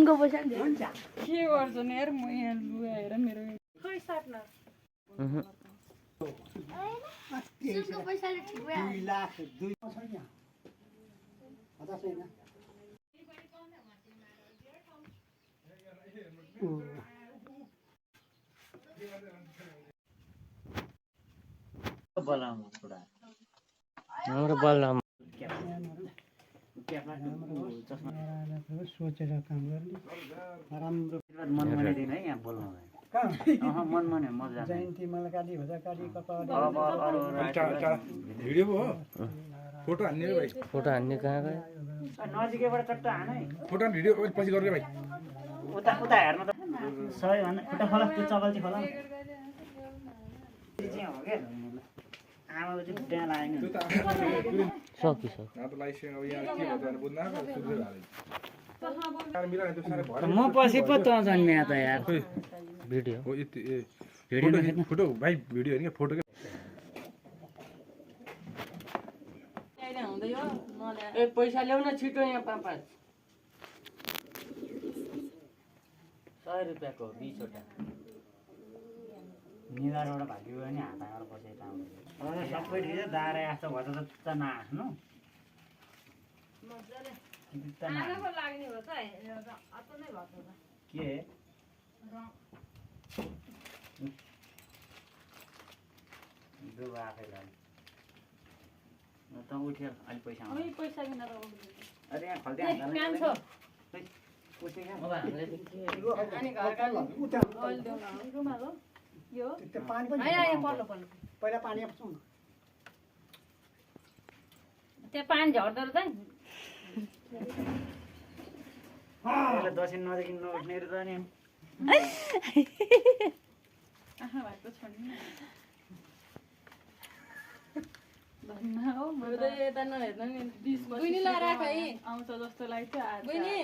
दिनको पैसा नि हुन्छ के गर्छ नि यार म यहाँ लुगा हेर मेरो खै साट्न दिनको पैसाले ठिक भयो 2 लाख 2 छैन अझ छैन बोलाउनु पुरा हाम्रो बलराम सोचेर काम गर्ने राम्रो मन मनाइदिनु है यहाँ बोल्नु मन मने मजा जयन्ती मलाई काली भजा काली कपाल भिडियो हो फोटो हान्ने रे भाइ फोटो हान्ने कहाँ गयो नजिकैबाट चट्टा हान है फोटो भिडियो पछि गर्ने भाइ उता उता हेर्न त सबै भन्दा खुट्टा खोला त्यो चगल्ची खोला चाहिँ हो के आमाको चाहिँ खुट्टा लाग्यो त्यो त सकिसक्यो अब लाइसेन्स अब यहाँ के भन्छ भने बुझ्न आएको सुधुर हाले मिलाएर त्यो सारे भएर म पछि पो त जन्मिया त यार भिडियो हो यति भिडियो फोटो भाइ भिडियो हैन फोटो के ए पैसा ल्याउन छिटो यहाँ 5 100 रुपैयाँको 20 वटा निधारबाट भाग्यो भने हातबाट बसेर आउँछ अरे सबै ढिलो दारे आस्तो भन्छ त नआफ्नो मज्जाले कित आगोको लाग्ने हो त अत नै भन्छ त के दुबा आफैलाई त उठ्यो अलि पैसा आउँछ ओइ पैसा किन त अरे यहाँ खल्दै काम छ उठ्यो अब हामीले अनि घरका उता ओइल देउन रुमाल हो यो त्यो पानी पनि यहाँ पर्लो पर्लो पहिला पानी आउँछ त्यो पानी झर्दो रहेछ नि अहिले दक्षिण नदेखि नउठ्ने र त नि आहा भएको छोड्नु भन्न हो मेरो त यता नहेर्नु नि 20 बुइनीलाई राख है आउँछ जस्तो लाग्छ आज बुइनी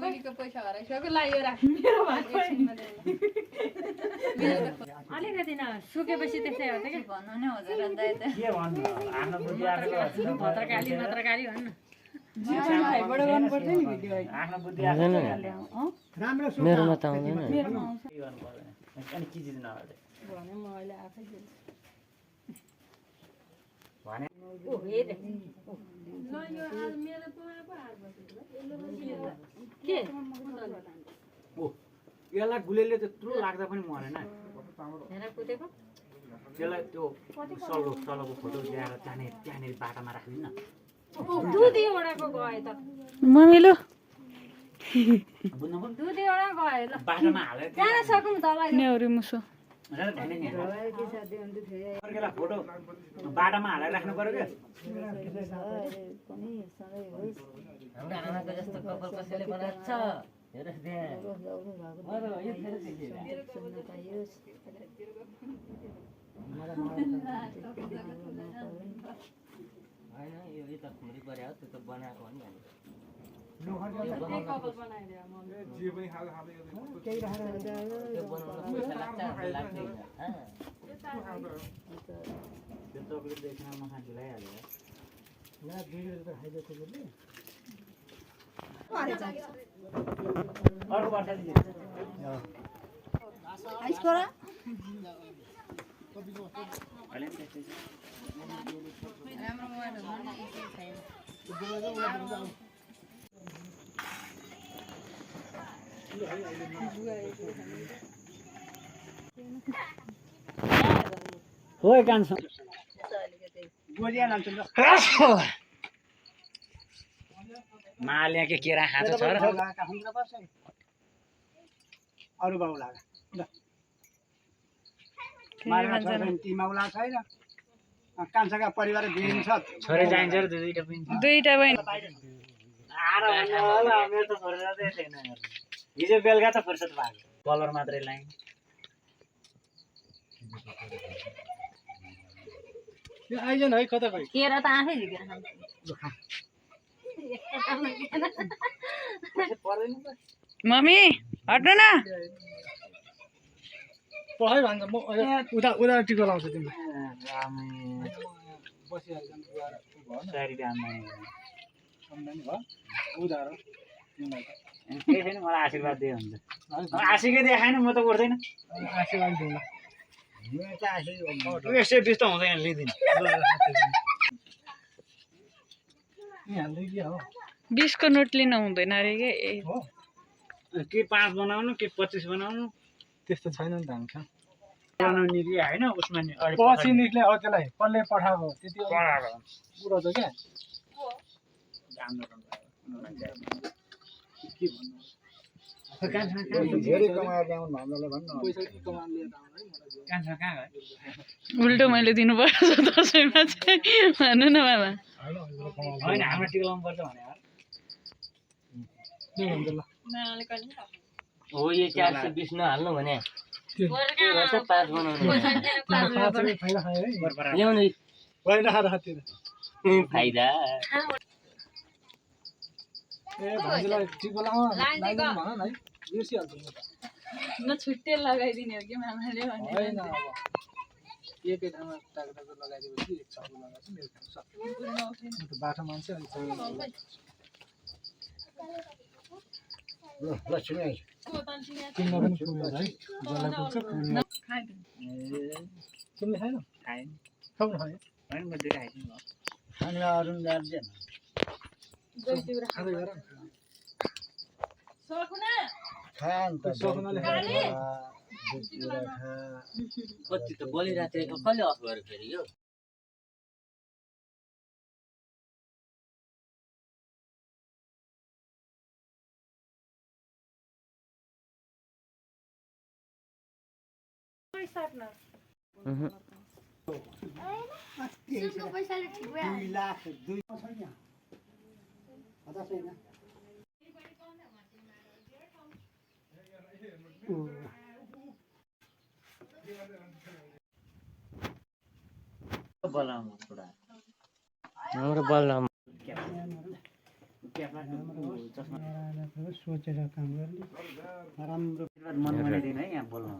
बुइनीको पैसा हराइसक्यो ला यो राख मेरो भएको अलिकति न सुकेपछि त्यस्तै हो कि भन्नु नै हुँदैन दाइ त के भन्नु आफ्नो बुद्धि आफैको भद्रकाली भन्नु जीवन भाइबाट गर्नु पर्छ नि भिडियो आफ्नो बुद्धि हुँदैन आफै नि। राम्रो मेरोमा त आउँदैन मेरोमा आउँछ के गर्नु पर्दैन अनि के चिज नगर्दै भने म अहिले आफै दिन्छु भने ओ हेरे ल यो आज मेरो पुरा पो हार बसेको के ओ यसलाई गुलेले त्यत्रो लाग्दा पनि मरेन हेर कुदेको त्यसलाई त्यो सल्लोको फोटो ल्याएर त्यहाँनिर बाटामा राख्दिन न दुधीवटाको गयो त मम्मीलो बुझ्नु दुधीवटा गयो ल बाटामा हालेर जान सकौँ तँलाई नेउरी मुसो अर्केलाई फोटो बाटामा हालेर राख्नु पर्यो क्या हाम्रो आमाको जस्तो कपाल कसैले बनाएको छ हेर त्यहाँ अरे यो फेरि होइन यो त खुरी पर्यो त्यो त बनाएको हो नि कपाल बनाइदियो मम्मी जे पनि हाल हाल केही राखेर त्यो बनाउन पैसा लाग्छ हाम्रो लाग्दैन त्यो चक्लेट देख्न म खान्छु लगाइहाल्यो यहाँ भिडियो त खाइदिएको बोल्ने अर्को वर्ष आइस्कोरा अहिले पनि त्यस्तै छ राम्रो मोबाइल हो नि केही छैन हो कान्छ गोलिया लान्छ माल्या के केरा खान्छ छ र अरू बाउ लागा ल मालमा छ तिमाउला छैन कान्छाका परिवार दिन्छ छोरी चाहिन्छ र दुईटा पनि दुईटा बहिनी आएर भन्नु होला मेरो त फुर्सदै छैन हिजो बेलुका त फुर्सद भएको कलर मात्रै लाएँ यो आइजन है कता गयो केरा त आफै झिकेर खान्छ मम्मी हट्नु न पढाइ भन्छ म उता उता टिको लाउँछु तिमीलाई बसिहाल्छ सरी आम्दानी भयो उधारो केही छैन मलाई आशीर्वाद दिए हुन्छ आशीर्कै देखाएन म त उठ्दैन आशीर्वाद दिनु 120 त हुँदैन लिदिन यहाँले के हो 20 को नोट लिन हुँदैन अरे के हो के 5 बनाउनु के 25 बनाउनु त्यस्तो छैन नि त हुन्छ बनाउने कि हैन उसमा नि पछि निक्ले हो त्यसलाई कसले पठाएको त्यति पढाएर पुरो छ क्या के भन्नु धेरै कमाएर ल्याउनु भन्दाले भन्नु पैसा के कमाएर लिएर आउनु है मलाई कहाँ गयो उल्टो मैले दिनुपर्छ दसैँमा चाहिँ भन्नु न मामा हैन हाम्रो टिका लाउनु पर्छ भने के भन्छ ल हो यो 420 नहाल्नु भने के गर्छ 5 बनाउनु फाइदा खायो है ल्याउनु होइन खाएर त्यो फाइदा ए भान्जीलाई टिको लाउन लाइदिनु भन न है बिर्सिहाल्छु म त न छुट्टै लगाइदिने हो कि मामाले भने होइन अब एकै ठाउँमा टाक टाक लगाइदिएपछि एक छापु लगाएको मेरो ठाउँ सक्यो म त बाटो मान्छे अनि लक्ष्मी किन्न पनि पुग्यो है जसलाई पुग्छ पुग्यो तिमीले खाएन खाएन खाउनु खायो हैन म दिएर आइदिनु खाने अरुण गार्जियन खाँदै गर खान त सपनाले कति त बोलिरहेको थियो कसले अफ गर्यो फेरि यो पैसाले ठिक भयो 2 लाख 2 छैन अझ छैन बोलाउनु पुरा हाम्रो बलराम सोचेर काम गर्ने राम्रो मन बनाइदिनु है यहाँ बोल्नु